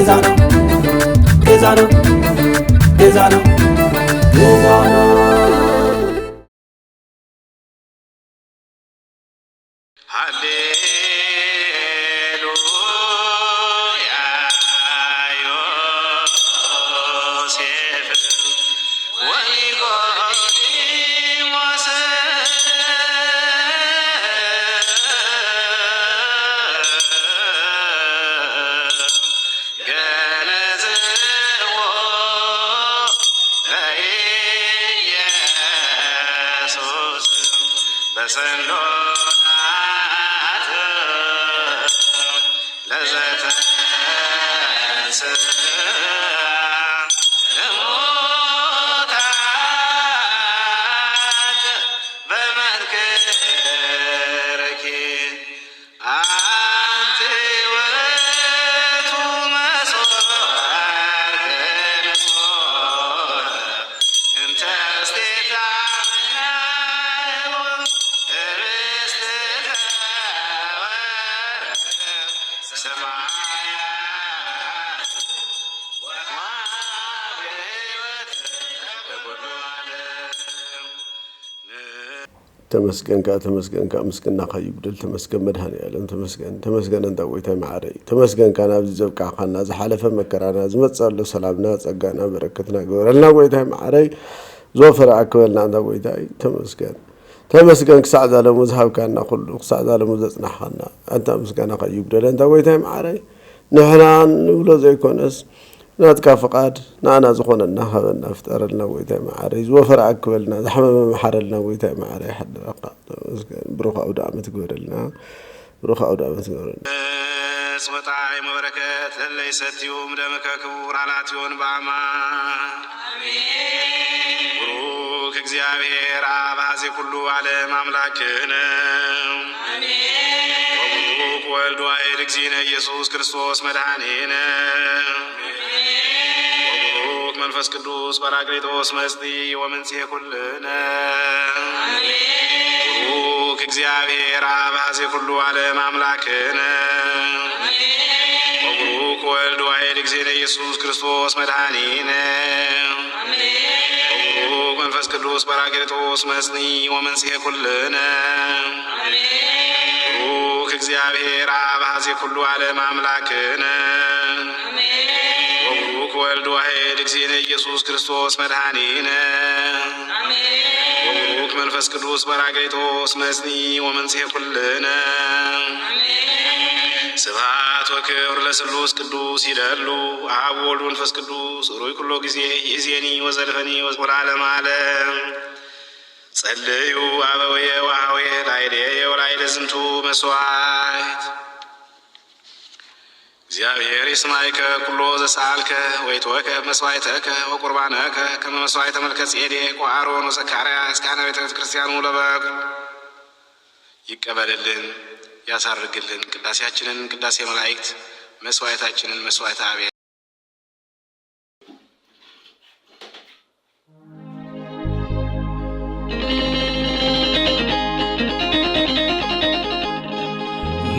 ገዛኖ፣ ገዛኖ፣ ገዛኖ፣ ገዛኖ። ሃሌሉያ ዮሴፍ ወኒቆዲሞስ ገነዝዎ ለኢየሱስ በሰንዶናት ለዘተንሥእ እሙታን በመንክርኪ አንቲ ውእቱ መስዋዕትነ እንተ እስቴታ ርስትተ ሰማያት ወአብ ሕይወት ለኩሉ ዓለም። ተመስገንካ፣ ተመስገንካ፣ ምስግናኻ ይጉደል። ተመስገን መድኃኔዓለም፣ ተመስገን፣ ተመስገን ኣንታ ጎይታይ መዓረይ፣ ተመስገንካ ናብዚ ዘብቃዕካና፣ ዝሓለፈ መከራና፣ ዝመጽእ ዘሎ ሰላምና፣ ጸጋና፣ በረከትና ግበረልና ጎይታይ መዓረይ፣ ዝወፈረ ኣክበልና ኣንታ ጎይታይ፣ ተመስገን፣ ተመስገን ክሳዕ ዛለሙ ዝሃብካና ኩሉ፣ ክሳዕ ዛለሙ ዘጽናሕካና፣ ኣንታ ምስጋናኻ ይጉደል ኣንታ ጎይታይ መዓረይ። ንሕና ንብሎ ዘይኮነስ ናትካ ፍቓድ ንኣና ዝኾነና ሃበና፣ ፍጠረልና ጎይታይ መዓረይ፣ ዝወፈረ ኣክበልና፣ ዝሓመመ መሓረልና ጎይታይ መዓረይ፣ ሓደራኻ ተመስገን። ብሩኽ ኣውደ ዓመት ግበረልና፣ ብሩኽ ኣውደ ዓመት ግበረልና። መጣዕም ወበረከት ለለ ይሰትዩ እምደምከ ክቡር አላትዮን በአማን። ብሩክ እግዚአብሔር አብ አዜ ኩሉ ዓለም አምላክነ። ወብሩክ ወልድ ዋሕድ እግዚእነ ኢየሱስ ክርስቶስ መድኃኒነ። ወብሩክ መንፈስ ቅዱስ ጳራቅሊጦስ መጽኢ ወመንጽሔ ኩልነ። ብሩክ እግዚአብሔር አብ አዜ ኩሉ ዓለም አምላክነ። ወብሩክ ወልድ ዋሕድ እግዚእነ ኢየሱስ ክርስቶስ መድኃኒነ። ወብሩክ መንፈስ ቅዱስ ጳራቅሊጦስ መጽኢ ወመንጽሔ ኩልነ። ብሩክ እግዚአብሔር አብ አዜ ኩሉ ዓለም አምላክነ። ወብሩክ ወልድ ዋሕድ እግዚእነ ኢየሱስ ክርስቶስ መድኃኒነ። ወብሩክ መንፈስ ቅዱስ ጳራቅሊጦስ መጽኢ ወመንጽሔ ኩልነ። ስብሐት ወክብር ለስሉስ ቅዱስ ይደሉ አብ ወልድ መንፈስ ቅዱስ ሩይ ኩሎ ጊዜ ይዜኒ ወዘልፈኒ ወለዓለመ ዓለም። ጸልዩ አበውየ ወአሃውየ ላዕሌየ ወላዕለ ዝንቱ መስዋዕት። እግዚአብሔር ይስማይከ ኩሎ ዘሰአልከ ወይትወከብ መስዋዕተከ ወቁርባነከ ከመ መስዋዕተ መልከ ጼዴቅ ወአሮን ወዘካርያስ ካህነ ቤተ ክርስቲያኑ ለበኩ ይቀበልልን ያሳርግልን። ቅዳሴያችንን ቅዳሴ መላእክት፣ መስዋዕታችንን መስዋዕተ አብያት።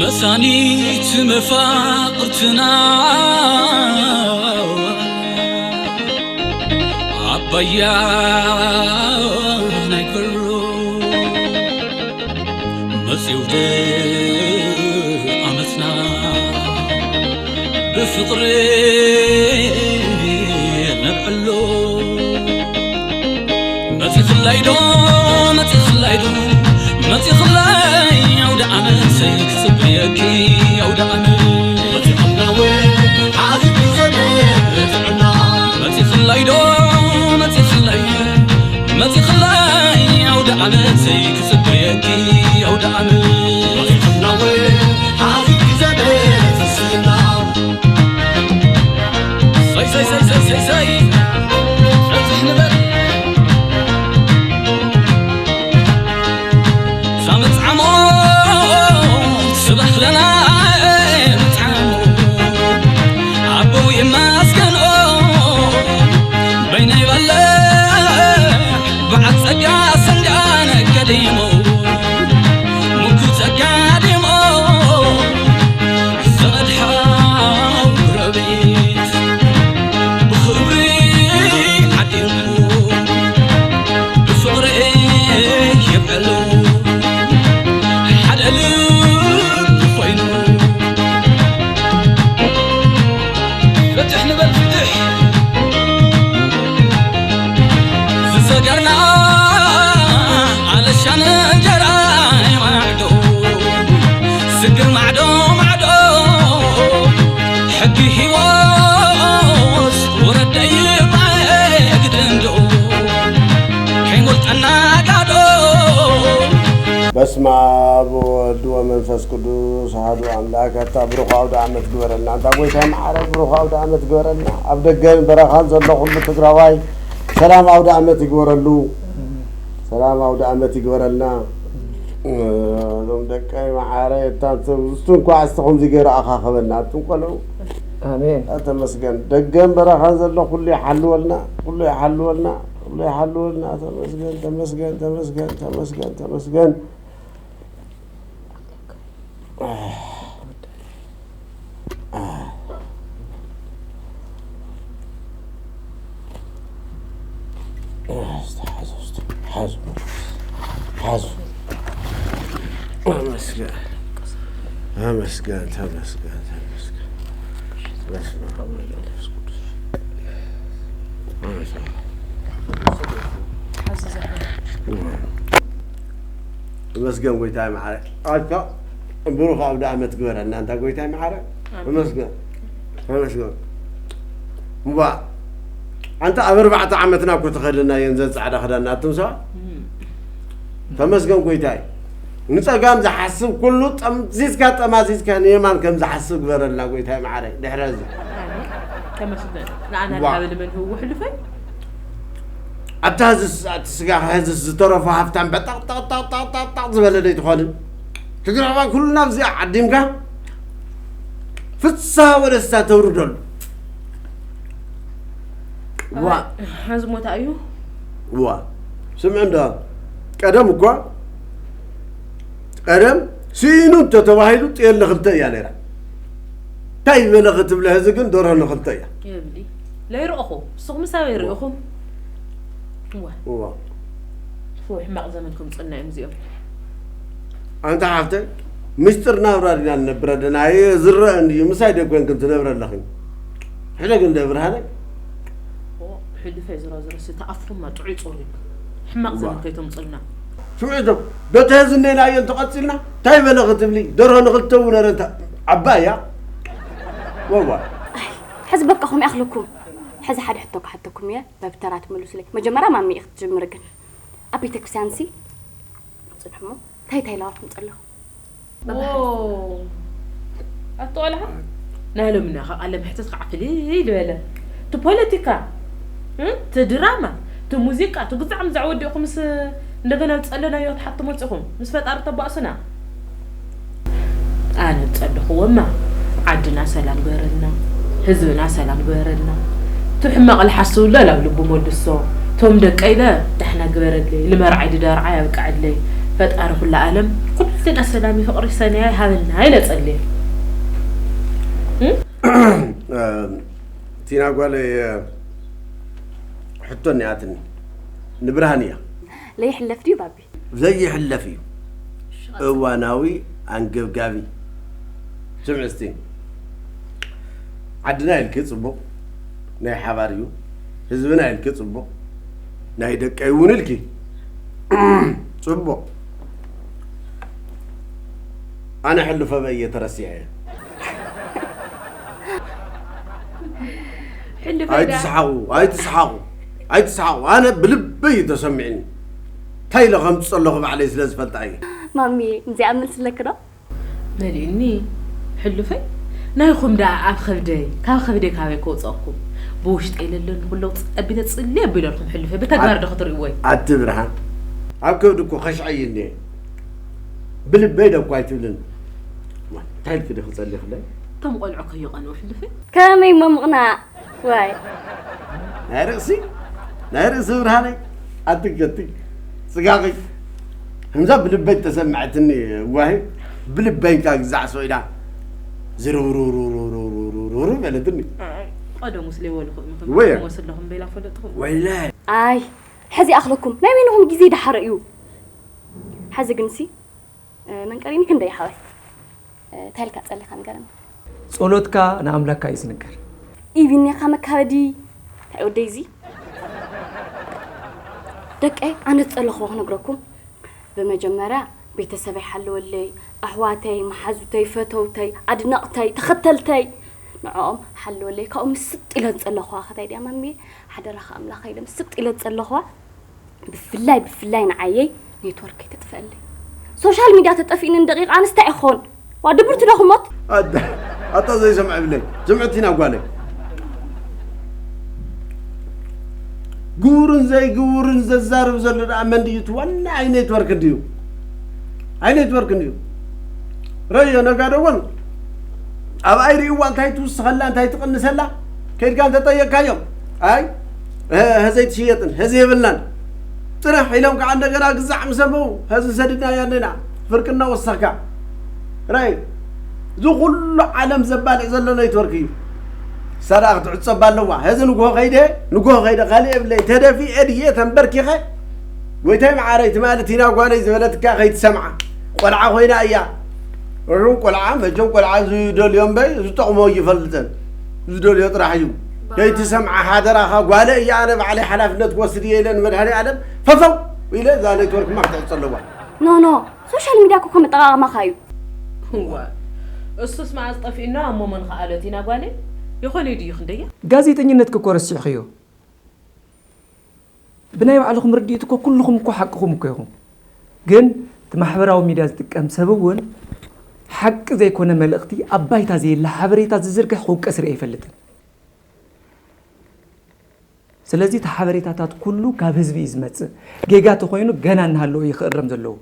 መሳኒት መፋቕርትና ኣባያ ናይ ክብሩ መጺኡ ዓመትና ብፍቕሪ ነብዕሎ። መጺኽላይ ዶ፣ መጺኽላይ ዶ፣ መጺኽላይ ኣውደ ዓመት ክጽበየኪ ኣውደ ዓመት። መጺኽላይ ዶ፣ መጺኽላይ፣ መጺኽላይ ኣውደ ዓመት ክጽበየኪ ኣውደ ዓመት። ሰይ፣ ሰይ፣ ሰይ፣ ሰይ፣ ሰይ፣ ሰይ። በጽሕ ንበል። ሳመት ዓሞ ስባሕ ለና በስመ አብ ወወልድ ወመንፈስ ቅዱስ አሐዱ አምላክ። ኣታ ብሩኽ ኣውደ ዓመት ግበረልና። ኣንታ ጎይታይ መዓረ ብሩኽ ኣውደ ዓመት ግበረልና። ኣብ ደገን በረኻን ዘሎ ኩሉ ትግራዋይ ሰላም ኣውደ ዓመት ይግበረሉ። ሰላም ኣውደ ዓመት ይግበረልና። እዞም ደቀይ መዓረ እታ እሱ እንኳ እስቲ ከምዚ ገይሩ ኣኻኸበና። ኣቱም ቆልዑ ኣሜን። ተመስገን። ደገን በረኻን ዘሎ ኩሉ ይሓልወልና፣ ኩሉ ይሓልወልና፣ ኩሉ ይሓልወልና። ተመስገን፣ ተመስገን፣ ተመስገን፣ ተመስገን፣ ተመስገን። ሓዙ፣ ሓዙ፣ ሓዙ። ተመስገን፣ ተመስገን፣ ተመስገን፣ ተመስገን። በስመ አብ ወወልድ ወመንፈስ ቅዱስ። ተመስገን ጎይታይ መዓረ። ኣታ ብሩኽ ኣውደ ዓመት ግበረልና። ኣንታ ጎይታይ መዓረ። ኣሜን። ተመስገን። ተመስገን። እምባ። ኣንታ ኣብ ኣርባዕተ ዓመትና እኮ ተኸድናየን ዘን ጻዕዳ ክዳን ኣቱም ሰባት። እም። ተመስገን ጎይታይ። ንጸጋም ዝሓስብ ኩሉ ጠምዚዝካ ጠማዚዝካ ንየማን ከም ዝሓስብ ግበረልና ጎይታይ መዓረ። ድሕሪ እዚ። ኣሜን። ተመስገን። ንኣና ዋ። ድሃበ ልመን ህው ሕሉፈይ። ኣብታ ህዝስ-፣ ኣብቲ ስጋ ህዝስ ዝተረፎ ሃፍታም በጣቕጣቕጣቕጣቕ ዝበለ ዶ ኣይትኾንን? ትግራዋይ ኩሉ ናብዚኣ ዓዲምካ ፍስሃ ወደስታ ተውርደሉ። ዋ። ሕዚ ሞታ እዩ። ዋ። ስምዒ እንዶ ቀደም እኳ፣ ቀደም ስኢኑ እንተተባሂሉ ጤል ንኽልተ እያ ነይራ። እንታይ በለ ክትብለ፣ ህዚ ግን ደርሆ ንኽልተ እያ። የብሊ። ለይረእኹ። ንስኹም ሳበይ ርኢኹም? ዋ። ዋ። ፎ፣ ሕማቕ ዘመን ከምጽኡና እዮም እዚኦም። ኣንታ ሓፍተይ፣ ምስጢር ናብራ ዲና ንነብር ኣለና? ኣየ ዝረአ እንድዩ፣ ምሳይ ዶ ኮንክን ትነብር ኣለኽን? ሕደግ እንደ ብርሃነይ። ኦ፣ ሕልፈይ ዝሮ ዝሮ፣ ስተ ኣፍኹማ ጥዑይ ጾር እዩ። ሕማቕ ዋ። ዘመን ከይተምጽኡልና። ስምዒ ዶ፣ ዶ ተህዝነና እዮ እንተቐጺልና? እንታይ በለ ክትብሊ? ደርሆ ንኽልተ እውን ኧረ እንታ ዓባይ እያ። ወዋ። ኣይ፣ ሕዚ በቃ ኹም ይኣኽለኩም። ሕዚ ሓደ ሕቶ ክሓተኩም እየ፣ በብተራ ትመልሱለይ። መጀመርያ ማሚ ኢኺ ትጅምሪ ግን። ኣብ ቤተክርስትያን ሲ ጽንሑ እሞ፣ እንታይ እንታይ ኢለዋኹም ጸለኹ? ዎ። ኣቲ ቆልዓ፣ ናይ ሎሚ ናኻ ቃለ መሕትት ከዓ ፍልይ ዝበለ። እቲ ፖለቲካ፣ እ? እቲ ድራማ፣ እቲ ሙዚቃ፣ እቲ ግዛዕ ምዛዕ ወዲእኹምስ እንደገና ዝጸለናዮ ክትሓቱ መጺኹም። ምስ ፈጣሪ ተባእሱና። ኣነ ዝጸለኽዎማ፣ ዓድና ሰላም ግበረልና፣ ህዝብና ሰላም ግበረልና። እቲ ሕማቕ ዝሓስብሎ ላብ ልቡ መልሶ። ቶም ደቀይ ኢለ ዳሕና ግበረለይ፣ ልመርዓይ ድደርዓይ ኣብቅዐለይ። ፈጣሪ ኩሉ ኣለም ኩልና ሰላም ፍቕሪ ሰናይ ሃበና ኢለ ጸልየ። እም? ቲና ጓለይ፣ ሕቶ እኒኣትኒ። ንብርሃን እያ። ለይሕለፍ ድዩ ባቢ? ዘይሕለፍ እዩ። እዋናዊ፣ ኣንገብጋቢ። ስምዒ እስቲ። ዓድና ኢልኪ ጽቡቕ፣ ናይ ሓባር እዩ። ህዝብና ኢልኪ ጽቡቕ፣ ናይ ደቀይ እውን ኢልኪ ጽቡቕ። ኣነ ሕሉፈ በይ እየ ተረሲዐ። ሕሉፈይ ዳ- ኣይትስሓቑ፣ ኣይትስሓቑ፣ ኣይትስሓቑ። ኣነ ብልበይ እዩ ተሰሚዕኒ። እንታይ ኢለ ከምፅእ ኣለኹ ባዕለይ ስለ ዝፈልጣ እየ። ማሚ፣ እዚኣ መልስ ኣለኪ ዶ? መሊእኒ ሕሉፈይ። ናይኹም ደኣ ኣብ ኸብደይ፣ ካብ ኸብደይ ካበይ ከውፀኩም? ብውሽጠይ ለለኒ ኩሎ ፀቢለ ፅልየ ኣቢለልኩም ሕሉፈይ። ብተግባር ዶ ክትርእይዎ እዩ? ኣቲ ብርሃን፣ ኣብ ከብዲ እኮ ኸሽዐይ እኒሀ። ብልበይ ዶ እኳ ኣይትብልን። እንታይ ኢልኪ ዶ ክፀሊ ክለይ? እቶም ቆልዑ ከይቐንኡ ሕሉፈይ። ከመይ መምቕና? ዋይ። ናይ ርእሲ፣ ናይ ርእሲ ብርሃነይ፣ ኣትክ፣ ኣትክ፣ ጽጋኺ። ከምዛ ብልበይ ተሰምዐትኒ፣ ዋሂ፣ ብልበይ እንካ ግዛዕ ሰው ኢላ፣ ዝርውርውርውርውርውርውር በለትኒ። ቀደሙ ስለ ይበልኹ ኢኹም፣ ወይ። ትመስለኹም ቤላ ፈለጥኹም። ወይለ። ኣይ፣ ሕዚ ኣኽለኩም፣ ናይ በይንኹም ግዜ ደሓረ እዩ። ሕዚ ግንሲ፣ እ፣ መንቀሪኒ ክንደይ ሓወይ? እ፣ እንታይ ኢልካ ጸሊኻ ንገረኒ። ጸሎትካ ንኣምላኽካ እዩ ዝንገር። ኢቪኒኻ መካበዲ፣ እንታይ ወደይ እዚ? ደቀይ፣ ኣነ ዝጸለኽዎ ክነግረኩም። ብመጀመርያ ቤተሰበይ ሓለወለይ፣ ኣሕዋተይ፣ መሓዙተይ፣ ፈተውተይ፣ ኣድነቕተይ፣ ተኸተልተይ፣ ንዕኦም ሓለወለይ። ካብኡ ምስጥ ኢለ ዝጸለኽዋ፣ ከታይ ድያ ማሚየ? ሓደራኻ ኣምላኸ ኢለ ምስጥ ኢለ ዝጸለኽዋ። ብፍላይ፣ ብፍላይ ንዓየይ ኔትወርክ ከይተጥፍአለይ። ሶሻል ሚድያ ተጠፊእኒ ንደቂቕ ኣንስታይ ይኾን? ዋ ድብርቲ ዶ ክሞት? ኣታ ዘይሰምዐ ብለይ ስምዕቲና ጓለይ። ግቡርን ዘይግቡርን ዘዛርብ ዘሎ ደኣ መን ድዩ? እቲ ዋና ኣይ ኔትወርክ እንድዩ፣ ኣይ ኔትወርክ እንድዩ። ረዮ ነጋዶ እውን ኣብ ኣይርእዋ እንታይ ትውስኸላ እንታይ ትቕንሰላ ከይድካ እንተጠየቅካዮም ኣይ ሀዘይ ትሽየጥን ሀዚ የብልናን ጥራሕ ኢሎም ከዓ እንደገና ግዛዕ ምስ ኣበው ሀዚ ሰዲድናያ ኣለና። ፍርቅና ወሰኽካ ራይ እዚ ኩሉ ዓለም ዘባልዕ ዘሎ ኔትወርክ እዩ። ሳዳ ክትዕፀባ ኣለዋ። ሀዚ ንግሆ ከይደ ንግሆ ከይደ ካልእ የብለይ። ተደፊኤ ድየ ተንበርኪኸ ጎይታይ መዓረይ ትማሊ ቲና ጓለይ ዝበለትካ ከይትሰምዓ። ቆልዓ ኮይና እያ። እሩም ቆልዓ መቸም ቆልዓ ዝደልዮ እምበይ ዝጠቕሞ ይፈልጠን ዝደልዮ ጥራሕ እዩ። ከይትሰምዓ ሓደራኻ ጓለ እያ። ኣነ ባዕለይ ሓላፍነት ክወስድ እየ ኢለ ንመድሃኒ ኣለም ፈፈው ኢለ እዛ ኔትወርክ ማ ክትዕፀ ኣለዋ። ኖ ኖ ሶሻል ሚድያ እኮ ከም ኣጠቓቕማኻ እዩ። እዋ እሱስ መዓዝ ጠፊእና እሞ መን ከኣሎ ቲና ጓለይ። ይኾነ ድዩ ክንደያ? ጋዜጠኝነትኪ እኮ ረሲዕኽዮ። ብናይ ባዕልኹም ርድኢት እኮ ኩልኹም እኮ ሓቅኹም እኮ ኢኹም። ግን እቲ ማሕበራዊ ሚድያ ዝጥቀም ሰብ እውን ሓቂ ዘይኮነ መልእኽቲ ኣብ ባይታ ዘየለ ሓበሬታ ዝዝርግሕ ክውቀስ ርኢ ኣይፈልጥን። ስለዚ እቲ ሓበሬታታት ኩሉ ካብ ህዝቢ እዩ ዝመፅእ። ጌጋ ተኾይኑ ገና እናሃለወ እዩ ክእረም ዘለዎ።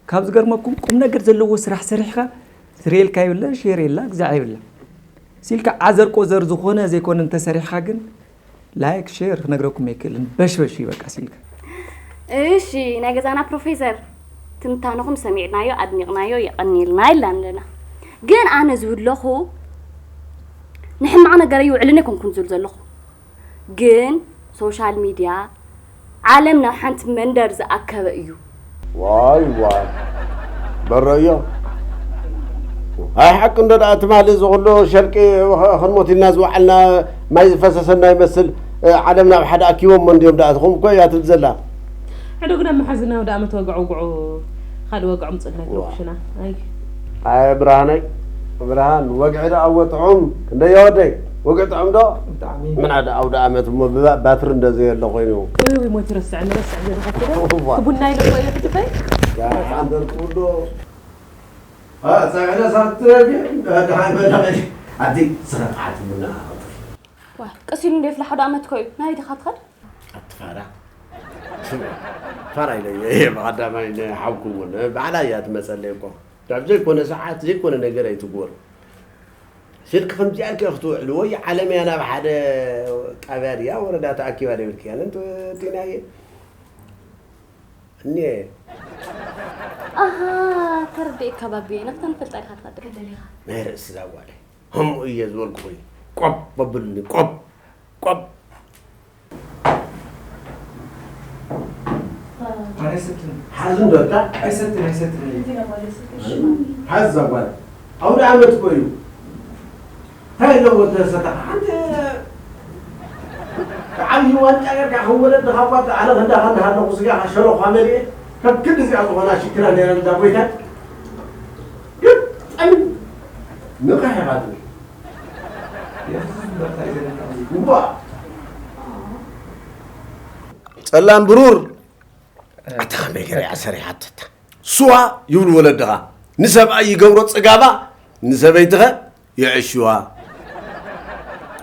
ካብ ዝገርመኩም ቁም ነገር ዘለዎ ስራሕ ሰሪሕኻ ዝርእየልካ የብለ፣ ሼር የላ፣ ግዛዕ የብላ። ሲልካ ዓዘር ቆዘር ዝኾነ ዘይኮነ እንተሰሪሕኻ ግን ላይክ ሼር ክነግረኩም ኣይክእልን። በሽበሽ እዩ በቃ ሲልካ። እሺ ናይ ገዛና ፕሮፌሰር ትንታነኹም ሰሚዕናዮ ኣድኒቕናዮ የቐኒልና ኢልና ኣለና። ግን ኣነ ዝብለኹ ንሕማቕ ነገር ይውዕልን ኣይኮንኩን ዝብል ዘለኹ። ግን ሶሻል ሚድያ ዓለም ናብ ሓንቲ መንደር ዝኣከበ እዩ። ዋይ ዋይ በረዮ ኣይ ሓቂ እንዶ ደኣ ትማሊ እዚ ኩሉ ሸርቂ ክንሞት ኢልና ዝወዓልና ማይ ዝፈሰሰና ይመስል። ዓለም ናብ ሓደ ኣኪቦሞ እንዲዮም ደኣ ትኹም እኮ እያ ትብል ዘላ። ሕደጉ ናብ መሓዝና ወደ ኣመት ወግዑ ውግዑ ካልእ ወግዑ ምፅልና ይተኩሽና። ኣይ ኣይ ብርሃነይ ብርሃን ወግዒ ደኣ ወጥዑም ክንደይ ወደይ ወግዒ ጥዑም ዶ? ምን ኣደ ኣውደ ኣመት እሞ ብባትሪ እንደ ዘየሎ ኮይኑ ወይ ወይ ሞት ረስዐ ንረስዐ ዘለካ ክደ ቡና ኢለ እኮ እየ ክትፈይ ኣንደር ትብሎ ጸዕነ ሳትረግ ደሓን መላቂ ኣቲ ስረቃት ቡና ዋ ቀሲሉ እንደ ፍላሕ ወደ ኣመት ኮዩ ናይ ድኻ ትኸድ ኣቲ ፋራ ፋራ ኢለ እየ ብቐዳማይ ሓውኩም እውን ባዕላ እያ ትመፀለይ እኮ ካብ ዘይኮነ ሰዓት ዘይኮነ ነገር ኣይትግበሩ። ስልኪ ከምዚኣ ከ ክትውዕልዎ ዓለም እያ ናብ ሓደ ጣብያ ድያ ወረዳ ተኣኪባ ደይብልክያን እንተወዲናየ እኒኤ ኣሃ ተረዲኤካ ባቢ ናብታ ንፈልጣ ዲኻ ትኸድር ናይ ርእሲ ዛጓለ ከምኡ እየ ዝበልኩ ኮይኑ ቆብ በብሉኒ ቆብ ቆብ ኣይሰትን ሓዚ እንደወጣ ኣይሰትን ኣይሰትን ሓዚ ዛጓለ ኣውደ ዓመት እኮ እዩ እንታይ ኣለዎ ተሰተኻ ሓንቲ ዓብዪ ዋንጫ ጌርካ ከም ወለድኻ እኳ ኣነ ክንዳኻ እንዳሃለኹ ስጋኻ ሸሎኻ መሊኤ ካብ ክንዲ እዚኣ ዝኾና ሽክና ነይረ እንዳ ጎይታ ግጥም ንቕሕ ኢኻ ትብል የኽዝዝ እምበር እንታይ ዘለካ ዋ ጸላም ብሩር ኣታ ከመይ ገይራ እያ ሰሪሓትታ ስዋ ይብሉ ወለድኻ ንሰብኣይ ይገብሮ ጽጋባ ንሰበይትኸ የዕሽዋ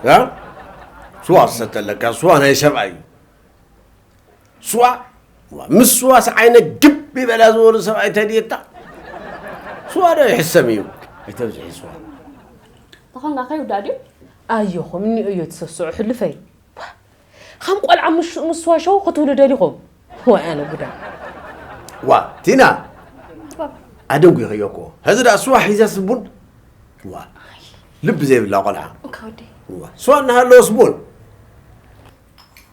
ያ ስዋ ዝሰተለካ ስዋ ናይ ሰብኣይ እዩ ስዋ ምስ ስዋ ሰዓይነ ግብ ይበላ ዝበሉ ሰብኣይ ተድየታ ስዋ ዶ ይሕሰም እዩ ኣይተብዝሒ ስዋ ተኾንካ ከይውዳ ድዩ ኣዮኹም እኒኦ እዮ ትሰስዑ ሕልፈይ ከም ቆልዓ ምስ ስዋ ሸው ክትብሉ ደሊኹም ዋይ ኣነ ጉዳ ዋ ቲና ኣደንጉ ይኸዮ እኮ ሕዚ ዳ ስዋ ሒዘ ስቡን ዋ ልቢ ዘይብላ ቆልዓ ከወዲ ዋ ስዋ እናሃለወ ስቡን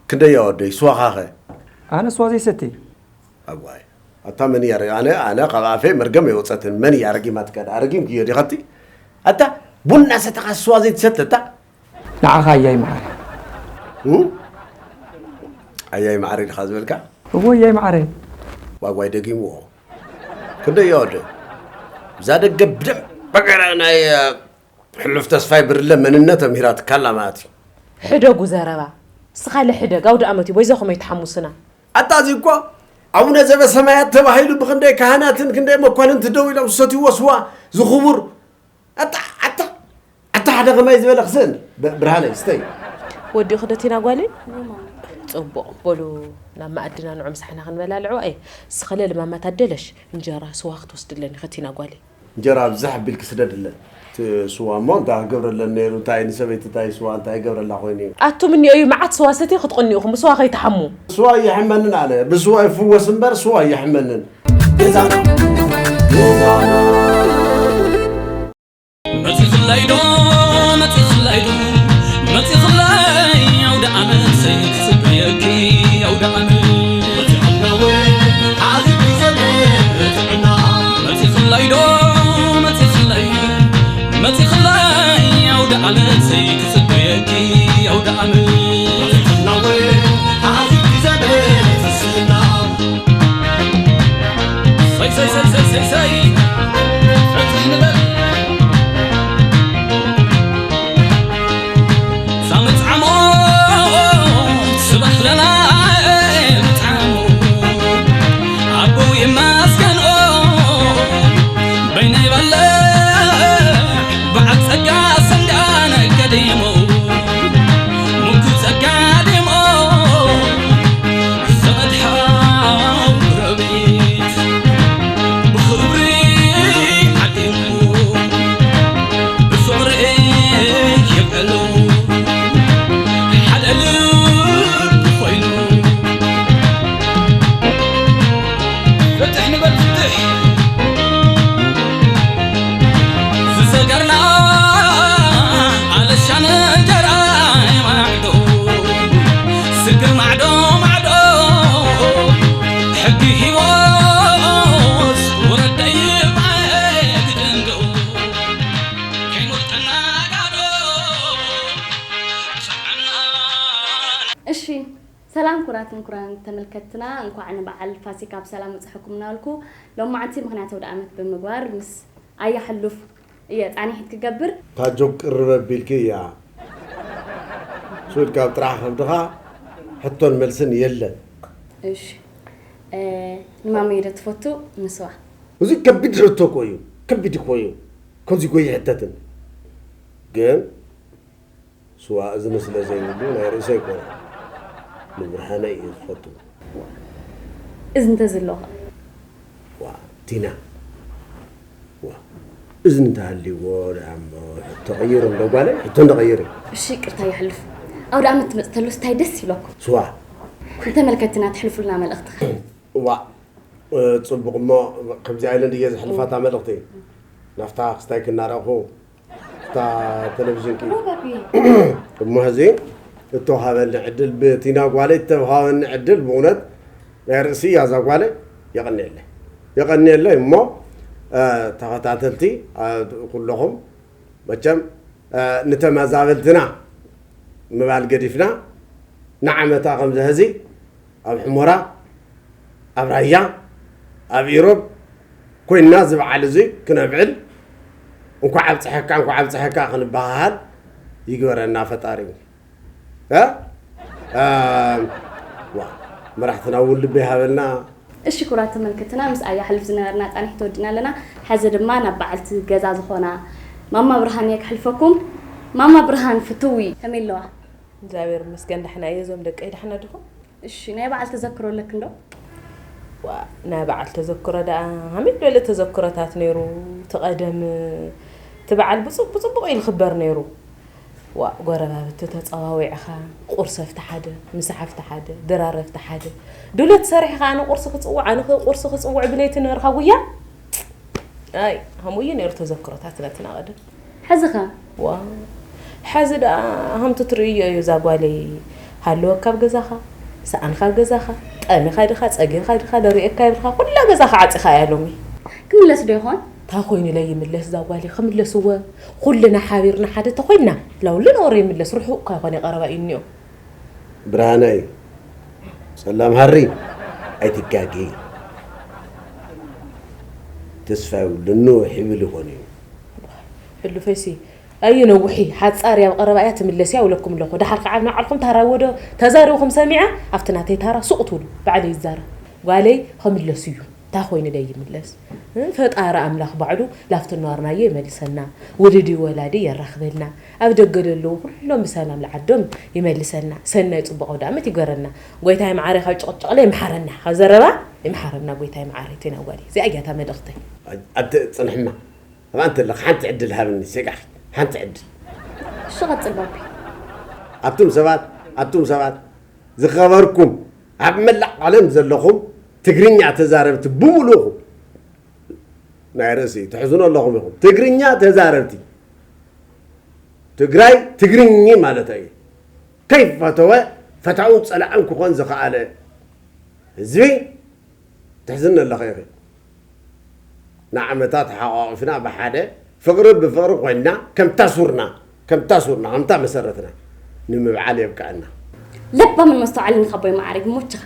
ክንደያ ወደይ ስዋኻኸ ኣነ ስዋ ዘይሰቲ ኣዋይ ኣታ መን እያ ኣነ ኣነ ካብ ኣፌ መርገም የወፀትን መን እያ ረጊማትካ ደኣ ረጊምክዮ ዲኸቲ ኣታ ቡና ሰተኻ ስዋ ዘይትሰተታ ንዓኻ ኣያይ መዓረ ኣያይ መዓረ ኢልካ ዝበልካ እዎ ኣያይ መዓረ ዋጓይ ደጊምዎ ክንደይ እያ ወደ እዛ ደገ ብደንብ ገይራ ናይ ሕሉፍ ተስፋይ ብርለ መንነት ኣምሂራትካ ኣላ ማለት እዩ ሕደጉ ዘረባ እስኻ ለሕደግ ኣውደ ኣመት እዩ በይዛኹም ኣይትሓሙስና ኣታ እዚ እኮ ኣቡነ ዘበሰማያት ተባሂሉ ብክንደይ ካህናትን ክንደይ መኳንንቲ ደው ኢሎም ዝሰትይዎ ስዋ ዝኽቡር። ኣታ ኣታ ኣታ ሓደ ከማይ ዝበለ ክስእን። ብ- ብርሃነይ ስተይ። ወዲኡ ክደቲና ጓለይ? ጽቡቕ። በሉ ናብ መኣድና ንዑ ምሳሕና ክንበላልዑ። ኣይ ስኸለ ልማማት ኣደለሽ እንጀራ ስዋ ክትወስድለኒ ከቲና ጓለይ። እንጀራ ብዛሕ ኣቢልኪ ስደድለን። እቲ ስዋ እሞ እንታይ ክገብረለን ነይሩ? እንታይ ንሰበይቲ እንታይ ስዋ እንታይ ይገብረላ ኮይኑ እዩ? ኣቱም እኒኦ እዩ መዓት ስዋ ሰትየ ክትቕንኡ ኢኹም ብስዋ ከይትሓሙ። ስዋ እየሕመንን ኣነ። ብስዋ ይፍወስ እምበር ስዋ እየሕመንን። ገዛና ገዛና መጺኽላይ ዶ መጺኽላይ ዶ መጺኽላይ ኣውደ ዓመት ክጽበየኪ ኣውደ ዓመት መጺኽላይ ዶ መጺኽላይ መጺኽላይ ኣውደ ዓመት ክጽበየኪ ኣውደ ዓመት ሰይ ሰይ ሰይ ሰይ ሰይ ሰይ ፍትሕ ንበል ሳምጽዓሞ ስባሕ ለና ምጽዓሞ ኣቦ የማስገንኦ በይነይ በልዕ በዓል ጸጋ ሰንዳነ ከዲሞ ሙኩ ጸጋ ዲሞ ዘመድ ሓው ረቢት ብኽብሪ ዓዲሙ ብፍቕሪ የብዕሉ ሓደ ልቢ ኮይኑ ፍትሕ ንበል ፍትሕ ዝሰገርና ኣለሻን እንጀራ ማዕዶ ስግር ማዕዶ ማዕዶ ሕጊ ሂቦስ ወረደይ ማየት ደንዶ ከይሞት ተናጋዶ ሰዓና እሺ ሰላም ክቡራትን ክቡራን ተመልከትትና፣ እንኳዕ ንበዓል ፋሲካ ብሰላም በፀሐኩም እናበልኩ፣ ሎማዓንቲ ምኽንያት ኣውደ ዓመት ብምግባር ምስ ኣያ ሕሉፍ እየ ፃኒሒት ክገብር። እታ ጆክ ቅርብ ኣቢልኪ እያ። ሱል ካብ ጥራሕ ከብድኻ ሕቶን መልስን የለን። እሺ እ፣ ንማመይ ዶ ትፈቱ ንስዋ? እዚ ከቢድ ሕቶ እኮ እዩ። ከቢድ እኮ እዩ። ከምዚ እኮ ይሕተትን። ግን ስዋ እዝኒ ስለ ዘይብሉ ናይ ርእሰይ ኣይኮነን። ንብርሃነይ እየ ዝፈቱ። እዝኒ እንተዝህልወኻ? ዋ ቲና ዋ እዝኒ እንተሃልይዎ ደኣ እሞ ሕቶ ቀይሩ እንዶ ጓለይ ሕቶ እንዶ ቀይሩ። እሺ ይቅርታ የሕልፍ። ኣውደ ኣመት ትመጽእ ተሎስ እንታይ ደስ ይብለኩም? ስዋ። ንተመልከትትና ተሕልፉልና መልእኽትኻ። ዋ ጽቡቕ እሞ ከምዚኣ ኢለን ድየ ዘሕልፋ እታ መልእኽቲ ናብታ ክስታይ ክናረኹ እታ ቴሌቪዥንኪ እሞ ሕዚ እተውሃበኒ ዕድል ብቲና ጓለይ እተውሃበኒ ዕድል ብእውነት ናይ ርእሲ እያ እዛ ጓለይ የቐንየለይ የቐንየለይ እሞ ተኸታተልቲ ኩለኹም መቸም ንተመዛበልትና ምባል ገዲፍና ንዓመታ ከምዚ ሕዚ ኣብ ሕሞራ ኣብ ራያ ኣብ ኢሮብ ኮይንና እዚ በዓል እዚ ክነብዕል እንኳዕ ኣብፀሐካ እንኳዕ ኣብፀሐካ ክንበሃሃል ይግበረና ፈጣሪ። እ? እ፣ ዋ፣ መራሕትና እውን ልቢ ይሃበልና። እሺ ክቡራት ተመልከትና ምስ ኣያ ሕሉፍ ዝነበርና ፃንሒት ወዲና ኣለና። ሐዚ ድማ ናብ በዓልቲ ገዛ ዝኾና ማማ ብርሃን እየ ክሕልፈኩም። ማማ ብርሃን ፍትዊ ከመይ ኣለዋ? እግዚኣብሔር ይመስገን ዳሕና እየ። እዞም ደቀይ ዳሕና ድኹም? እሺ ናይ በዓል ተዘክሮ ኣለክን ዶ? ዋእ ናይ በዓል ተዘክሮ ደኣ ሃመይ ዝበለ ተዘክሮታት ነይሩ። እቲ ቀደም እቲ በዓል ብፅቡቕ ብፅቡቕ እዩ ዝኽበር ነይሩ። ዋእ ጎረባብቲ ተፀዋዊዕኻ ቁርሲ ኣብቲ ሓደ፣ ምሳሕ ኣብቲ ሓደ፣ ድራር ኣብቲ ሓደ። ድሎት ሰሪሕኻ ኣነ ቁርሲ ክፅውዕ ኣነ ቁርሲ ክፅውዕ ብለይቲ ነበርካ ጉያ። ኣይ ከምኡ እዩ ነይሩ ተዘክሮታት ናትና ቀደም። ሕዚ ኸ? ዋው ሐዚ ደኣ ከምቲ ትርእዮ እዩ እዛ ጓለይ። ሃለወካ ኣብ ገዛኻ፣ ሰኣንካ ኣብ ገዛኻ፣ ጠሚኻ ድኻ፣ ጸጊብካ ድኻ፣ ለርእየካ የብልካ፣ ኩላ ገዛኻ ዓጺኻ እያ ሎሚ። ክምለስ ዶ ይኾን? እንታይ ኮይኑ ለይምለስ እዛ ጓለይ ክምለስወ ኩልና ሓቢርና ሓደ ተኾይንና ላውሊ ነወረ ይምለስ ርሑቕ እኳ ይኾነ ቀረባ እዩ እኒኦ። ብርሃነይ ጸላም ሃሪ ኣይትጋገ ተስፋ ይብሉ ንውሕ ይብል ይኾን እዩ። ህሉፈይሲ ኣዩ ነውሒ ሓጻር እያ ኣብ ቀረባ እያ ትምለስ እያ ውለኩም ኣለኹ። ደሓር ከዓ ኣብ ናዓልኩም ታራ ወዶ ተዛሪብኹም ሰሚዐ ኣብቲ ናተይ ታራ ሱቕ ትብሉ ባዕለይ ይዛረብ። ጓለይ ከምለስ እዩ። እንታይ ኮይኑ ደይ ይምለስ? እ፣ ፈጣሪ ኣምላኽ ባዕሉ ላፍቲ ነዋርናዮ ይመልሰና፣ ውልዲ ወላዲ የራኽበልና፣ ኣብ ደገ ዘለዉ ኩሎም ብሰላም ለዓዶም ይመልሰና፣ ሰናይ ጽቡቕ ኣውዳመት ይገረና። ጎይታይ መዓረይ ካብ ጭቕጭቕለ ይምሓረና፣ ካብ ዘረባ ይምሓረና ጎይታይ መዓረይ። ቴና ጓለይ፣ እዚኣ እያ እታ መልእኽተይ። ኣብቲ ጽንሕማ፣ ኣብ ኣንተ ኣለኻ ሓንቲ ዕድል ሃብኒ፣ ሴጋኺ፣ ሓንቲ ዕድል። እሺ፣ ቀጽል ባቢ። ኣቱም ሰባት፣ ኣቱም ሰባት፣ ዝኸበርኩም፣ ኣብ መላእ ዓለም ዘለኹም ትግርኛ ተዛረብቲ ብምሉእኹም፣ ናይ ርእሲ ትሕዝኑ ኣለኹም ኢኹም። ትግርኛ ተዛረብቲ፣ ትግራይ ትግርኚ ማለት እዩ። ከይፈተወ ፈታውን ጸላእን ክኾን ዝኸኣለ ህዝቢ ትሕዝኒ ኣለኺ ኢኺ። ንዓመታት ሓቋቒፍና ብሓደ ፍቕሪ ብፍቕሪ ኮይንና ከምታ ሱርና፣ ከምታ ሱርና፣ ከምታ መሰረትና ንምብዓል የብቅዐና። ለባምን መስተውዓልን ካብ ኣቦይ መዓረይ ይሞችኻ።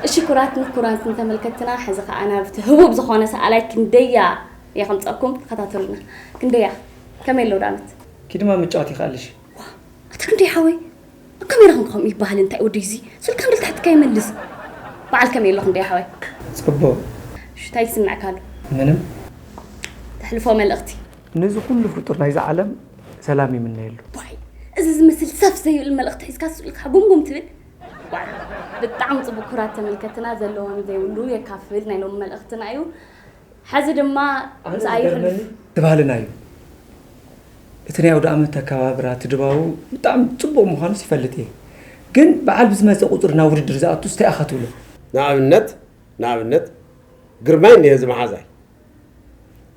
እሺ፣ ክቡራትን ክቡራትን ተመልከትና፣ ሕዚ ኸኣ ናብቲ ህቡብ ዝኾነ ሰኣላይ ክንደያ እየ ከምጸእኩም፣ ተኸታተሉና። ክንደያ፣ ከመይ ኣሎ ኣውዳመት? ኪድማ ምጫወት ይኽኣልሽ። ኣታ ክንደይ ሓወይ፣ ኣብ ካሜራ ክንከም ይበሃል እንታይ ወደይ እዚ? ስልካ ንልታሕትካ ይመልስ። በዓል ከመይ ኣሎ ክንደይ ሓወይ? ጽቡቕ። እሺ፣ እንታይ ይስምዕካ ኣሎ? ምንም። ተሕልፎ መልእኽቲ? ነዚ ኩሉ ፍጡር ናይዛ ዓለም ሰላም ይምነየሉ። ዋይ፣ እዚ ዝመስል ሰፍ ዘይብል መልእኽቲ ሒዝካ ስልካ ጉምጉም ትብል? ዋይ፣ ብጣዕሚ ጽቡቕ። ክቡራት ተመልከትና፣ ዘለዎን ዘይብሉ የካፍል ናይ ሎሚ መልእኽትና እዩ። ሕዚ ድማ ኣነ ምስኣ ዝገርመኒ ይሕልፍ። እቲ ባህልና እዩ። እቲ ናይ ኣውደ ዓመት ኣከባብራ፣ እቲ ድባቡ ብጣዕሚ ጽቡቕ ምዃኑስ ይፈልጥ እየ። ግን በዓል ብዝመጸ ቁጽሪ ናብ ውድድር ዝኣቱስ እንታይ ኢኻ ትብሎ? ንኣብነት፣ ንኣብነት፣ ግርማይ እኒሀ እዚ መሓዛይ።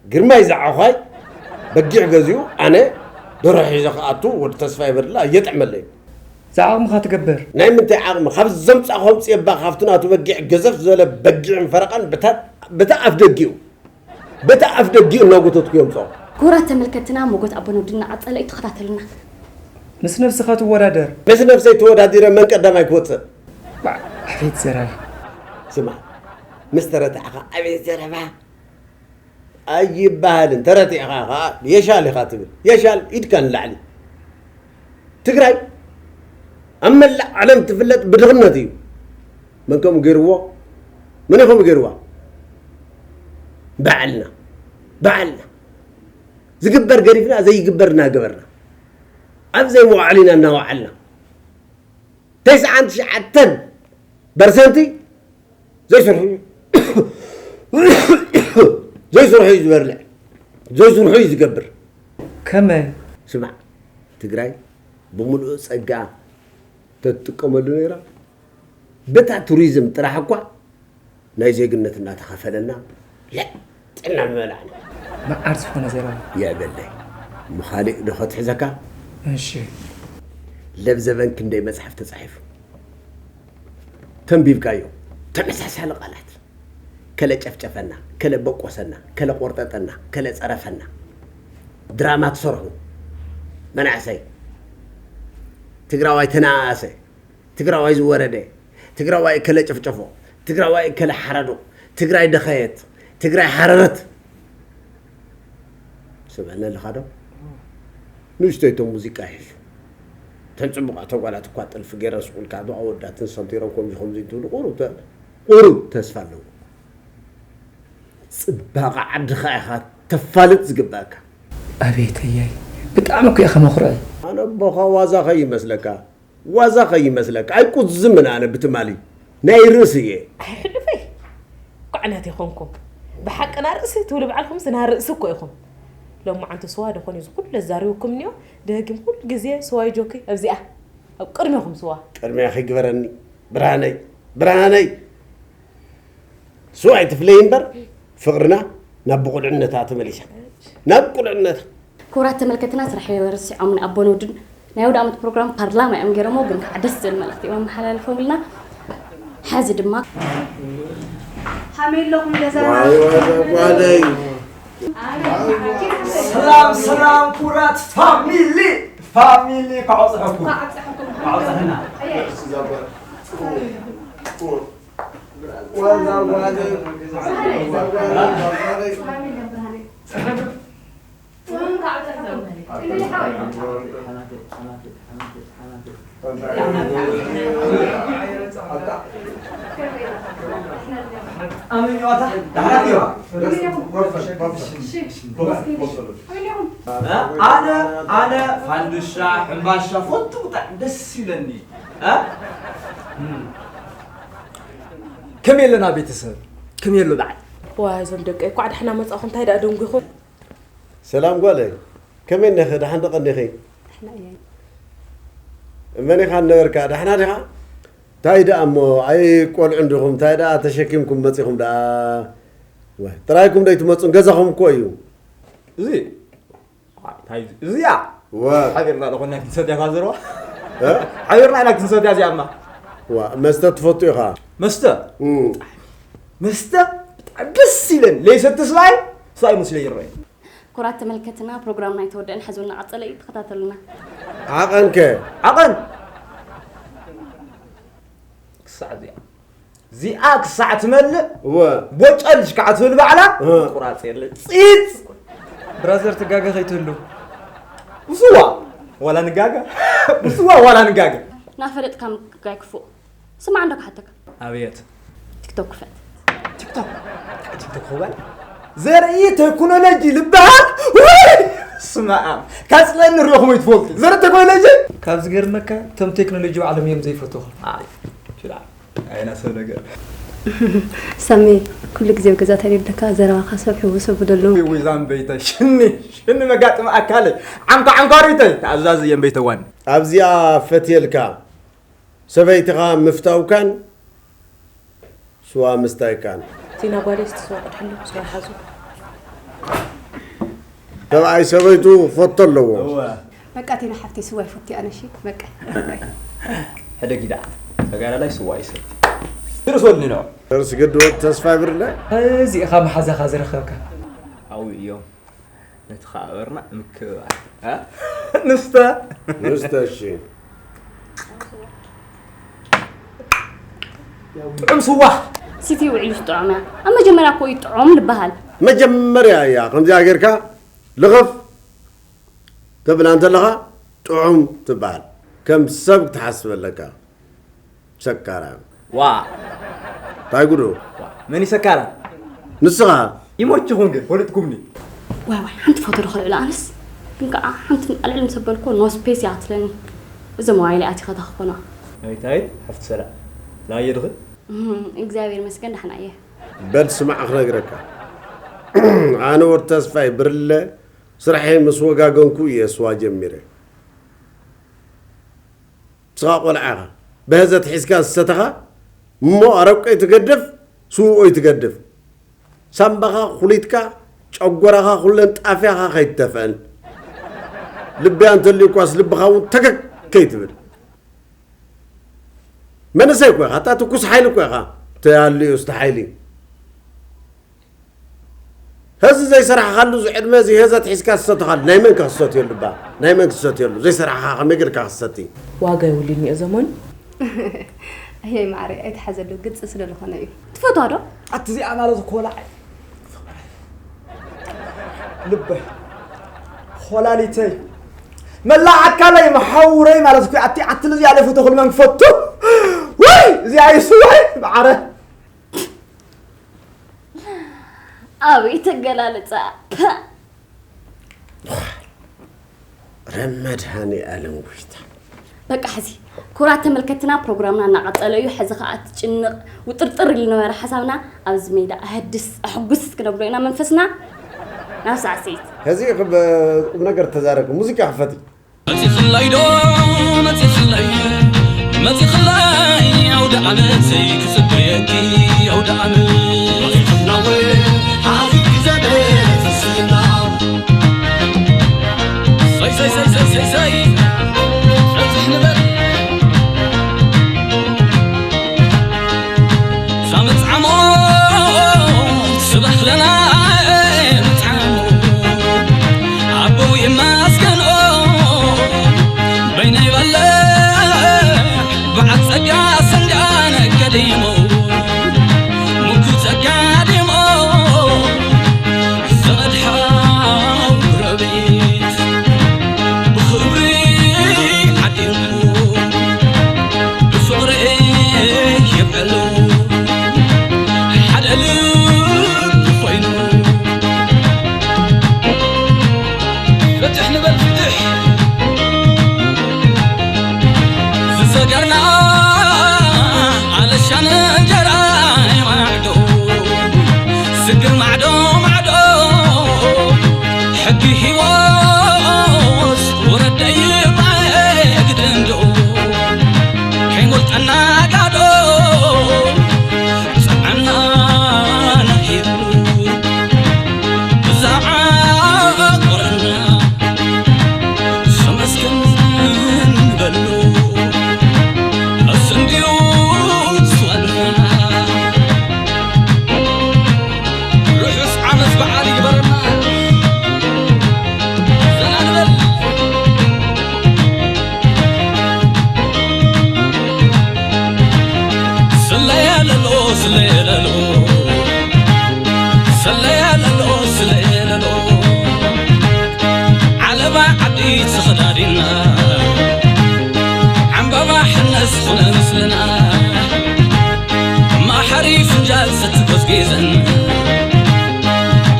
ግርማይ ዝዓዃይ በጊዕ ገዚኡ፣ ኣነ ደርሆ ሒዘ ክኣቱ፣ ወዲ ተስፋይ በድላ እየጥዕመለይ። ዝዓቕምኻ ትገብር። ናይ ምንታይ ዓቕሚ? ካብ ዘምጻእኹ ኣምጽኤባ፣ ካብቲ ናቱ በጊዕ ገዘፍ ዝበለ በጊዕን ፈረቓን በታ፣ በታ ኣፍ ደጊኡ፣ በታ ኣፍ ደጊኡ እናጎተትኩ የምጽኦ። ክቡራት ተመልከትና፣ ሞጎት ኣቦን ወድን እናቐጸለ እዩ፣ ተኸታተሉና። ምስ ነብስኻ ትወዳደር። ምስ ነብሰይ ተወዳዲረ መን ቀዳማይ ክወጽእ? ባዕ፣ ኣቤት ዘረባ። ስማ፣ ምስ ተረታዕኻ ኣቤት ዘረባ ኣይበሃልን። ተረቲዕኻ ኸዓ የሻል ኢኻ ትብል። የሻል ኢድካ ንላዕሊ። ትግራይ ኣብ መላእ ዓለም ትፍለጥ ብድኽነት እዩ። መን ከምኡ ገይርዎ? መን እዩ ከምኡ ገይርዋ? ባዕልና። ባዕልና። ዝግበር ገዲፍና ዘይግበር እናገበርና። ኣብ ዘይመዋዕል ኢና እናወዓልና። ተስዓን ትሽዓተን ፐርሰንቲ ዘይስርሑ እዩ። ዘይስርሑ እዩ ዝበልዕ። ዘይስርሑ እዩ ዝገብር። ከመይ? ስማዕ፣ ትግራይ ብምሉእ ጸጋ ተትጥቀመሉ ነይራ፣ በታ ቱሪዝም ጥራሕ እኳ ናይ ዜግነት እናተኸፈለና ለጥ እናበላዕና። መዓር ዝኾነ ዘረባ። የዕበለይ። እሞ ካሊእ ዶ ከትሕዘካ? እሺ። ለብዘበን ክንደይ መጽሓፍ ተጻሒፉ? ተንቢብካዮ። ተመሳሳሊ ቃላት። ከለ ጨፍጨፈና፣ ከለ በቆሰና፣ ከለ ቆርጠጠና፣ ከለ ጸረፈና። ድራማ ትሰርሑ። መናእሰይ። ትግራዋይ ተነኣኣሰ። ትግራዋይ ዝወረደ፣ ትግራዋይ እከለ ጨፍጨፎ፣ ትግራዋይ እከለ ሓረዶ፣ ትግራይ ደኸየት፣ ትግራይ ሓረረት። ስምዕኒ ኣለኻ ዶ? ንእሽተይ እቶም ሙዚቃ ይሕሹ። እተን ጽቡቓት ጓላት እኳ ጥልፊ ገይረን ስቕ ኢልካ፣ እቶም ኣወዳትን ሰንቲሮም ከምዚ ከምዚ እንትብሉ ቁሩብ ተ-፣ ቁሩብ ተስፋ ኣለዎ። ጽባቐ ዓድኻ ኢኻ ተፋልጥ ዝግባእካ። ኣቤት እየይ፣ ብጣዕሚ እኮ ኢኻ መኹርዒ። ኣነ ኣቦኻ ዋዛ ከይመስለካ። ዋዛ ከይመስለካ፣ ኣይቁዝምን ኣነ ብትማሊ ናይ ርእሲ እየ። ኣይሕልፈይ። ኩዕነት ይኾንኩም። ብሓቂ ና ርእሲ ትብሉ ባዕልኹምስ ና ርእሲ እኮ ኢኹም። ሎማዓንቲ ስዋ ደኾን እዩ ዝኹሉ ዘዛሪብኩም እኒኦ፣ ደጊም ኩሉ ግዜ ስዋይ ጆኪ ኣብዚኣ፣ ኣብ ቅድሚኹም ስዋ። ቅድሚያ ከይግበረኒ፣ ብርሃነይ፣ ብርሃነይ። ስዋ ኣይትፍለይ እምበር፣ ፍቕርና ናብ ብቑልዕነታ ተመሊሳ። ናብ ቁልዕነታ። ክቡራት ተመልከትና፣ ስራሕ ረሲዖም ንኣቦን ወድን ናይ ኣውደ ዓመት ፕሮግራም ፓርላማ እዮም ገይሮሞ፣ ግን ከዓ ደስ ዝብል መልእኽቲ እዮም ኣመሓላልፎምልና። ሕዚ ድማ ከመይ ኣለኹም ገዛ? ዋይ፣ ዋይ፣ ዋይ፣ ጓለይ። ሰላም፣ ሰላም፣ ክቡራት ፋሚሊ፣ ፋሚሊ፣ እንኳዕ ኣብፀሐኩም። እንኳዕ ኣብፀሐና። ኣመኛዋታ ዳሕና ዲዋ? ኣነ ኣነ ፋንድሻ ሕምባሻ ፈቱ ብጣዕሚ ደስ ይብለኒ። እ? ከመይ ኣለና ቤተሰብ? ከመይ ኣሎ በዓል? ዋ፣ እዞም ደቀይ እኳ ደሕና መጻኹም፣ እንታይ ደኣ ደንጒኹም? ሰላም ጓለይ፣ ከመይ እኒኺ? ደሓን ዶ ቀኒኺ? ደሕና እየ። መን ኢኻ ነበርካ? ደሕና ዲኻ? እንታይ ደኣ እሞ ኣይቆልዑን ዲኹም? እንታይ ደኣ ተሸኪምኩም መጺኹም ደኣ? ዋይ፣ ጥራይኩም ዶ ኣይትመጹን? ገዛኹም እኮ እዩ። እዚ እንታይ እዩ? እዚኣ ዋ። ሓቢርና ዶ ኮና ክንሰትያ እኳ ዘረባ? እ? ሓቢርና ኢና ክንሰትያ እዚኣማ። ዋ፣ መስተ ትፈቱ ኢኻ? መስተ? እም። መስተ ብጣዕሚ ደስ ይለን። ለይሰቲ ስባይ፣ ስባይ መስለ ይረኣይ። ክቡራት ተመልከትና፣ ፕሮግራምና ኣይተወደአን፣ ሕዚ እውን እናቐጸለ እዩ፣ ተኸታተሉና። ዓቐን ከ? ዓቐን ክሳዕ እዚኣ። እዚኣ ክሳዕ ትመልእ፣ እወ። ቦጨልሽ ከዓ ትብል ባዕላ፣ እህ። ቁራጽ የለ። ጺጽ! ብራዘር፣ ትጋገ ከይትህሉ። ብስዋ ዋላ ንጋገ። ብስዋ ዋላ ንጋገ። ናፈለጥካ ምክጋይ ክፉእ። ስማዕ እንዶ ክሓተካ። ኣብየት። ቲክቶክ ክፈት። ቲክቶክ? ቲክቶክ ክበል? ዘርኢ ቴክኖሎጂ ልበሃል? ወይ! ስማዕ፣ ካጽለኒ ሪኦኹም ይትፈልጡ። ዘርኢ ቴክኖሎጂ? ካብ ዝገርመካ፣ እቶም ቴክኖሎጂ ባዕሎም እዮም ዘይፈትኹ። ኣይ፣ ሽላ። ኣይና ሰብ ነገር። ሳሚ፣ ኩሉ ግዜ ኣብ ገዛ ተሪብካ ዘረባኻ ሰብ ሕውስ ኣብደሉ። ወይ ዛምበይተ፣ ሽኒ፣ ሽኒ መጋጥሚ ኣካለይ። ዓንኳ፣ ዓንኳሪተይ፣ ተኣዛዚ እየ እምበይተዋን። ኣብዚኣ ፈትየልካ፣ ሰበይትኻ ምፍታውካን ስዋ ምስታይካን። ቲና ጓለይ፣ እስቲ ስዋ ቅድሕሉ፣ ስዋ ሓዙ። ሰብኣይ ሰበይቱ ፈቶ ኣለዎ። እወ። በቃ ቲና ሓፍተይ፣ ስዋ ይፈቱ ኣነ፣ እሺ፣ በቃ። ሕደጊ ደኣ፣ ተጋዳላይ ስዋ ይሰቲ። ድርስ ወድኒ ነው። ደርስ ግዲ ወድ ተስፋ ይብርለ። እዚ ኢኻ መሓዛኻ ዝረኸብካ። ኣብኡ እዮም። ነቲ ከኣበርና ምክብባር። እ? ንስተ። ንስተ፣ እሺ። ጥዑም ስዋ። ሲቲ ውዕዩ ጥዑም እያ። ኣብ መጀመርያ እኮ እዩ ጥዑም ዝበሃል። መጀመርያ እያ። ከምዚኣ ጌርካ ልኽፍ ተብላ እንተለኻ ጥዑም ትበሃል። ከም ሰብ ክትሓስብ ኣለካ። ሰካራም። ዋ። እንታይ ጉዱ? ዋ፣ መን እዩ ሰካራም? ንስኻ። ይሞችኹም ግን፣ ፈለጥኩምኒ። ዋይ፣ ዋይ፣ ሓንቲ ፎቶ ዶ ከልዕሎ ኣነስ? ግን ከዓ ሓንቲ ኣልዕል ምስ ኣበልኩ፣ ኖ ስፔስ እያ ትለኒ። እዚ ሞባይለይ ኣቲኻ ተኽኾኖ። ኣቤት፣ ኣቤት፣ ሓፍቲ ሰላም። ደሃየ ድኺ? እህም፣ እግዚኣብሔር ይመስገን፣ ደሕና እየ። በል ስማዕ ክነግረካ። ኣነ ወድ ተስፋይ ብርለ፣ ስርሐይ ምስ ወጋገንኩ እየ ስዋ ጀሚረ። ንስኻ ቆልዓ ኢኻ። ብህዘት ሒዝካ ዝሰተኻ እሞ ኣረቆ ይትገድፍ፣ ስውኦ ይትገድፍ። ሳምባኻ፣ ኩሊትካ፣ ጨጎራኻ ኩለን ጣፍያኻ ከይትተፍአን። ልብያ እንተልዩኳስ ልብኻ እውን ተገግ ከይትብል። መንእሰይ እኮ ኢኻ፣ እታ ትኩስ ሓይሊ እኮ ኢኻ። ተያልዩ እስቲ ሓይሊ። ህዚ ዘይሰራሕኻሉ እዚ ዕድመ እዚ ህዘት ሒዝካ ትሰትኻሉ። ናይ መን ከ ክሰትየሉ እባ? ናይ መን ክሰትየሉ? ዘይሰራሕኻ ከመይ ጌርካ ክሰቲ? ዋጋ የብሉን እየ ዘመኑ። ኣየይ ማዕረይ፣ ኣይትሓዘሉ፣ ግልፂ ስለ ዝኾነ እዩ። ትፈትዋ ዶ? ኣቲ እዚኣ ማለት እኮ ላዕ-፣ ልበይ፣ ኾላሊተይ፣ መላእ ኣካለይ፣ መሓውረይ ማለት እኮ ኣቲ ዓትል እዚኣ ለፈቶ ኩሉ መን ክፈቱ? ወይ እዚኣ ይስዋይ ማዕረ። ኣቤት ኣገላልጻ! ፐ! ረ መድሃኔ ኣለም ጎይታ። በቃ ሕዚ ክቡራት ተመልከትና ፕሮግራምና እናቐጸለ እዩ። ሕዚ ኸኣ እቲ ጭንቕ ውጥርጥር ኢሉ ነበረ ሓሳብና ኣብዚ ሜዳ ኣህድስ ኣሕጉስ ክነብሎ ኢና መንፈስና ናብ ሳዕስዒት። ሕዚ ቁም ነገር ተዛረብ። ሙዚቃ ክፈቲ። መጺኽለይ ዶ መጺኽለይ መጺኽለይ ኣውደ ዓመተይ ክጽበየኪ ኣውደ ዓመት መጺኽና ወይ ሓፊዝ ዘበ ትስና ሰይ ሰይ ሰይ ሰይ ሰይ ሰይ በጽሕ ንበል ሳመጽዓሞ ስባሕ ለና መጽዓሞ ኣቦ ይማስገንኦ በይነይ በለ በዓል ጸጋ ሰንጋነ ቀዲሞ ሙኩ ጸጋ ዲሞ ዘመድ ሓው ረቢት ብኽብሪ ዓዲሙ ብፍቕሪ ስነ ምስልና ማሓሪ ፍንጃል ሰቲ ጎዝጊዘን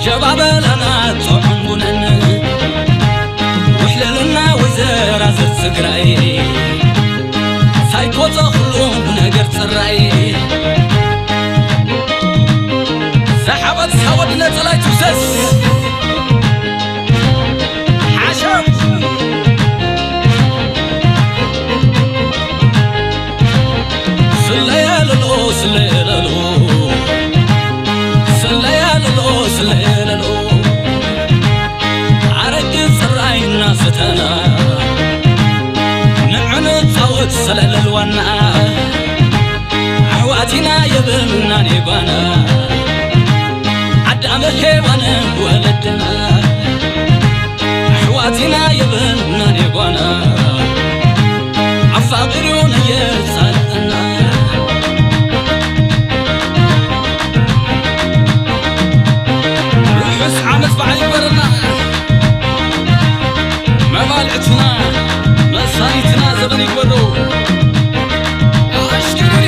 ጀባበላና ጥዑም ቡነን ውሕለልና ወይዘራዘር ትግራይ ሳይኮ ኩሉ ነገር ፅራይ ሰሓበት ሳወድ ነፀላይ ትውሰስ ሓሸም ስለያለሎ ስለያለሎ ስለያለሎ ስለያለሎ ኣረቂ ፅራይ እናሰተና ንዕንፃወት ሰለለልዋና ኣሕዋትና የብልናን የጓና ኣዳም ሄዋን ወለድና ኣሕዋትና የብልናን የጓና ኣፋቂሩ ነየሳልጠና ርሑስ ዓመት በዓል ይግበረና መባልዕትና መሳኒትና ዘበን ይግበሮ ኣሽክርር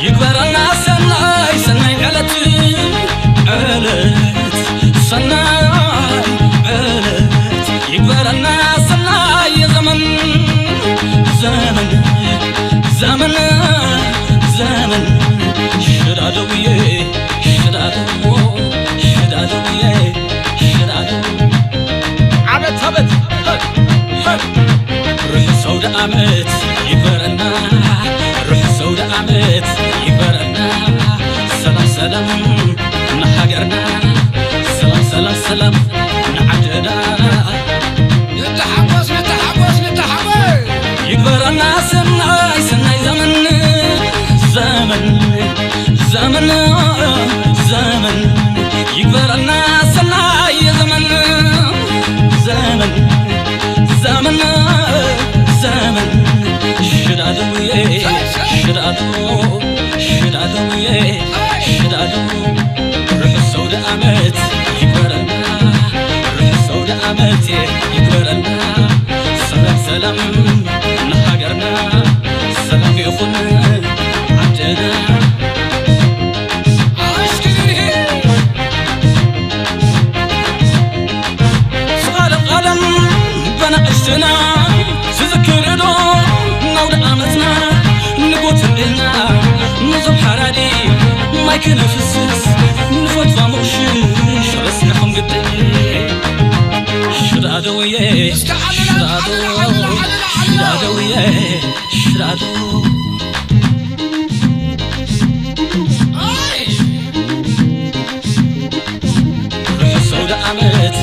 ይግበረልና ሰናይ ሰናይ ዕለት ዕለት ሰናይ ዕለት ይግበረልና ሰናይ የዘመን ዘመን ዘመን ዘመን ሽዳደውዬ ሽዳደው ሽዳደውዬ ሽዳደው ዓመት ዓመት ርሑስ ኣውደ ዓመት ይግበረና ርሑስ ኣውደ ዓመት ይግበረና ሰላም ሰላም ንሃገርና ሰላም ሰላም ሰላም ንዓድና ንተሓጎስ ንተሓጎስ ንተሓጎስ ይግበረና ሰናይ ሰናይ ዘመን ዘመን ዘመን ዘመን ይግበረና ሰናይ ዘመን ዘመን ዘመን ዘመን ሽዳድውዬ ሽዳዱ ሽዳድውዬ ሽዳዱ ርሑስ ኣውደ ዓመት ይግበረና ርሑስ ኣውደ ዓመት ይግበረና ሰላም ሰላም ንሃገርና ሰላም ይኹን ዓድና ኣሽክርር ስቓለ ቓለም በናእሽትና ዝዝክርዶ ናውደ ዓመትና ንጎትዕልና ንዞም ሓራዲ ማይ ክነፍስስ ንፈትዋ ምቑሽሽ ረሲዕኹም ግድን ሽዳደውዬ ሽዳደው ሽዳደውዬ ሽዳደው ርሑስ ኣውደ ዓመት